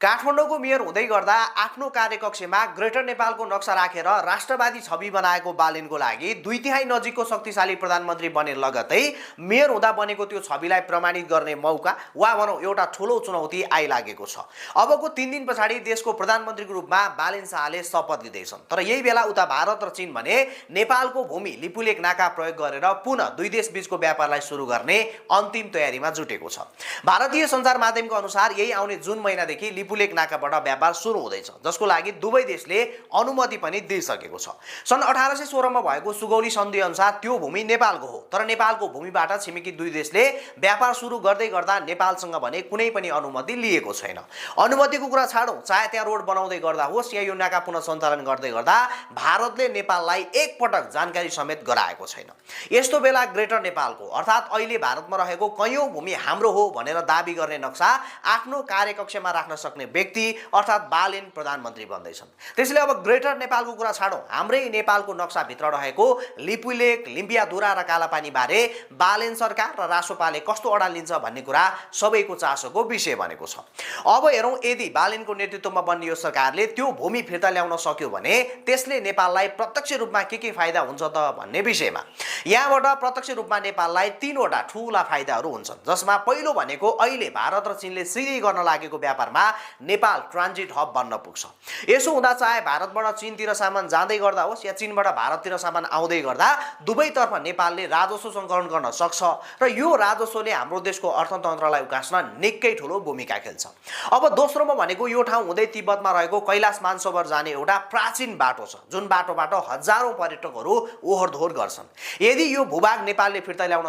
काठमाडौँको मेयर हुँदै गर्दा आफ्नो कार्यकक्षमा ग्रेटर नेपालको नक्सा राखेर राष्ट्रवादी छवि बनाएको बालेनको लागि 2/3 नजिकको शक्तिशाली प्रधानमन्त्री बने लगतै मेयर हुँदा बनेको त्यो छविलाई प्रमाणित गर्ने मौका वा भनौँ एउटा ठुलो चुनौती आइलागेको छ। अबको 3 दिन पछाडि देशको प्रधानमन्त्रीको रूपमा बालेन शाहले शपथ लिँदैछन्। तर यही बेला उता भारत र चीन भने नेपालको भूमि लिपुलेक नाका प्रयोग गरेर पुनः दुई देश बीचको व्यापारलाई सुरु गर्ने अन्तिम तयारीमा जुटेको छ। भारतीय सञ्चार माध्यमको अनुसार यही आउने जुन महिनादेखि लिपुलेक नाकाबाट व्यापार सुरु हुँदैछ, जसको लागि दुवै देशले अनुमति पनि दिइसकेको छ। सन् 1816 मा भएको सुगौली सन्धि अनुसार त्यो भूमि नेपालको हो। तर नेपालको भूमिबाट छिमेकी दुई देशले व्यापार सुरु गर्दै गर्दा नेपालसँग भने कुनै पनि अनुमति लिएको छैन। अनुमतिको कुरा छाडौँ, चाहे त्यहाँ रोड बनाउँदै गर्दा होस् या यो नाका पुनः सञ्चालन गर्दै गर्दा भारतले नेपाललाई एकपटक जानकारी समेत गराएको छैन। यस्तो बेला ग्रेटर नेपालको अर्थात् अहिले भारतमा रहेको कैयौं भूमि हाम्रो हो भनेर दाबी गर्ने नक्सा आफ्नो कार्यकक्षमा राख्न सक्ने व्यक्ति अर्थात् बालेन प्रधानमन्त्री बन्दैछन्। त्यसैले अब ग्रेटर नेपालको कुरा छाडौँ, हाम्रै नेपालको नक्साभित्र रहेको लिपुलेक, लिम्पियाधुरा र कालापानी बारे बालेन सरकार र रासोपाले कस्तो अडान लिन्छ भन्ने कुरा सबैको चासोको विषय बनेको छ। अब हेरौँ, यदि बालेनको नेतृत्वमा बन्ने यो सरकारले त्यो भूमि फिर्ता ल्याउन सक्यो भने त्यसले नेपाललाई प्रत्यक्ष रूपमा के फाइदा हुन्छ त भन्ने विषयमा यहाँबाट प्रत्यक्ष रूपमा नेपाललाई 3वटा ठूला फाइदाहरू हुन्छन्, जसमा पहिलो भनेको अहिले भारत र चीनले सिधै गर्न लागेको व्यापारमा नेपाल ट्रान्जिट हब बन्न पुग्छ। यसो हुँदा चाहे भारतबाट चीनतिर सामान जाँदै गर्दा होस् या चीनबाट भारततिर सामान आउँदै गर्दा दुवैतर्फ नेपालले राजस्व सङ्कलन गर्न सक्छ र यो राजस्वले हाम्रो देशको अर्थतन्त्रलाई उकास्न निकै ठुलो भूमिका खेल्छ। अब दोस्रोमा भनेको यो ठाउँ हुँदै तिब्बतमा रहेको कैलाश मानसरोवर जाने एउटा प्राचीन बाटो छ, जुन बाटोबाट हजारौं पर्यटकहरू ओहोरदोहोर गर्छन्। यदि यो भूभाग नेपालले फिर्ता ल्याउन